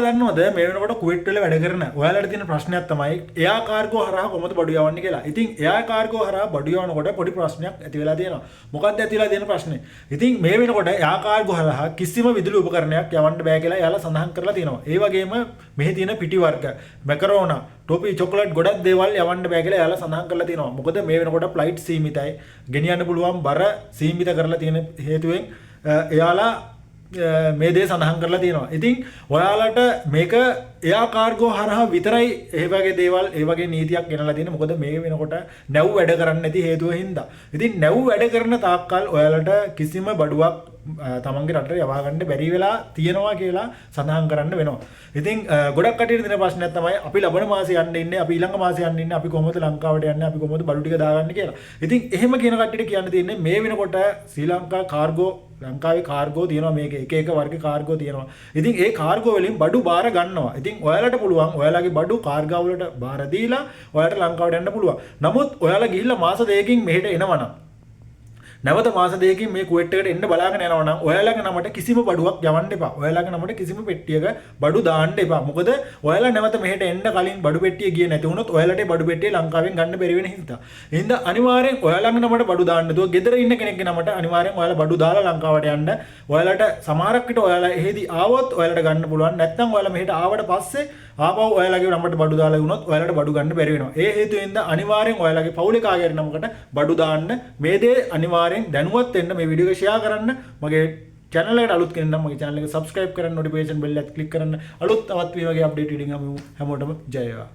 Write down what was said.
දන්නවද මේ වෙනකොට කුවේට් වල වැඩ කරන ඔයාලට තියෙන ප්‍රශ්නයක් තමයි එයා කාර්ගෝ හරහා කොහොමද බඩු යවන්නේ කියලා. ඉතින් එයා කාර්ගෝ හරහා බඩු යවනකොට පොඩි ප්‍රශ්නයක් ඇති වෙලා තියෙනවා. මොකක්ද ඇති වෙලා තියෙන ප්‍රශ්නේ? ඉතින් මේ වෙනකොට එයා කාර්ගෝ හරහා කිසිම විදුලි උපකරණයක් යවන්න බෑ කියලා එයාලා සඳහන් කරලා තියෙනවා. ඒ වගේම මෙහි තියෙන පිටි වර්ග, මැකරෝනා, ටොපි, චොකලට් ගොඩක් දේවල් යවන්න බෑ කියලා එයාලා සඳහන් කරලා තියෙනවා. මොකද මේ වෙනකොට ෆ්ලයිට් සීමිතයි. ගෙනියන්න පුළුවන් බර සීමිත කරලා තියෙන හේතුවෙන් එයාලා මේ දේ සඳහන් කරලා තියෙනවා. ඉතින් ඔයාලට මේක එයා කාර්ගෝ හරහා විතරයි ඒ වගේ දේවල්, ඒ වගේ නීතියක් ගෙනලා තියෙන්නේ. මොකද මේ වෙනකොට නැව් වැඩ කරන්නේ නැති හේතුව හින්දා. ඉතින් නැව් වැඩ කරන තාක්කල් ඔයාලට කිසිම බඩුවක් තමන්ගේ රටට යවා ගන්න බැරි වෙලා තියෙනවා කියලා සඳහන් කරන්න වෙනවා. ඉතින් ගොඩක් කට්ටියට තියෙන ප්‍රශ්නයක් තමයි අපි ලබන මාසේ යන්න ඉන්නේ, අපි ඊළඟ මාසේ යන්න ඉන්නේ, අපි කොහොමද ලංකාවට යන්නේ, අපි කොහොමද බඩු ටික දාගන්නේ කියලා. ඉතින් එහෙම කියන කට්ටියට කියන්න තියෙන්නේ මේ වෙනකොට ශ්‍රී ලංකා කාර්ගෝ, ලංකාවේ කාර්ගෝ තියෙනවා, මේක එක එක වර්ග කාර්ගෝ තියෙනවා. ඉතින් ඒ කාර්ගෝ වලින් බඩු බාර ගන්නවා. ඉතින් ඔයාලට පුළුවන් ඔයාලගේ බඩු කාර්ගෝ වලට බාර දීලා ඔයාලට ලංකාවට යන්න පුළුවන්. නමුත් ඔයාලා ගිහිල්ලා මාස 2කින් මෙහෙට එනවනම්, නැවත මාස 2කින් මේ කුවේට් එකට එන්න බලාගෙන යනවා නම්, ඔයාලගේ නමට කිසිම බඩුවක් යවන්න එපා. ඔයාලගේ නමට කිසිම පෙට්ටියක බඩු දාන්න එපා. මොකද ඔයාලා නැවත මෙහෙට එන්න කලින් බඩු පෙට්ටිය ගියේ නැති වුණොත් ඔයාලට ඒ බඩු පෙට්ටිය ලංකාවෙන් ගන්න බැරි වෙන හින්දා. ඒ හින්දා අනිවාර්යෙන් ඔයාලගේ නමට බඩු දාන්න නැතුව ගෙදර ඉන්න කෙනෙක්ගේ නමට අනිවාර්යෙන් ඔයාලා බඩු දාලා ලංකාවට යන්න. ඔයාලට සමහරක් විට ඔයාලා එහෙදි ආවොත් ඔයාලට ගන්න පුළුවන්. නැත්නම් ඔයාලා මෙහෙට ආවට පස්සේ ආපහු ඔයාලගේ නමට බඩු දාලා වුණොත් ඔයාලට බඩු ගන්න බැරි වෙනවා. ඒ හේතුවෙන්ද අනිවාර්යෙන් ඔයාලගේ පවුලේ කාගේ හරි නමකට බඩු දාන්න. මේ දේ අනිවාර්යෙන් දැනුවත් වෙන්න මේ වීඩියෝ එක ෂෙයා කරන්න. මගේ චැනල් එකට අලුත් කෙනෙක් නම් මගේ චැනල් එක සබ්ස්ක්‍රයිබ් කරන්න, නොටිෆිකේෂන් බෙල් එකත් ක්ලික් කරන්න. අලුත් තවත් මේ වගේ අප්ඩේට් වීඩියෝ හැමෝටම ජය වේවා.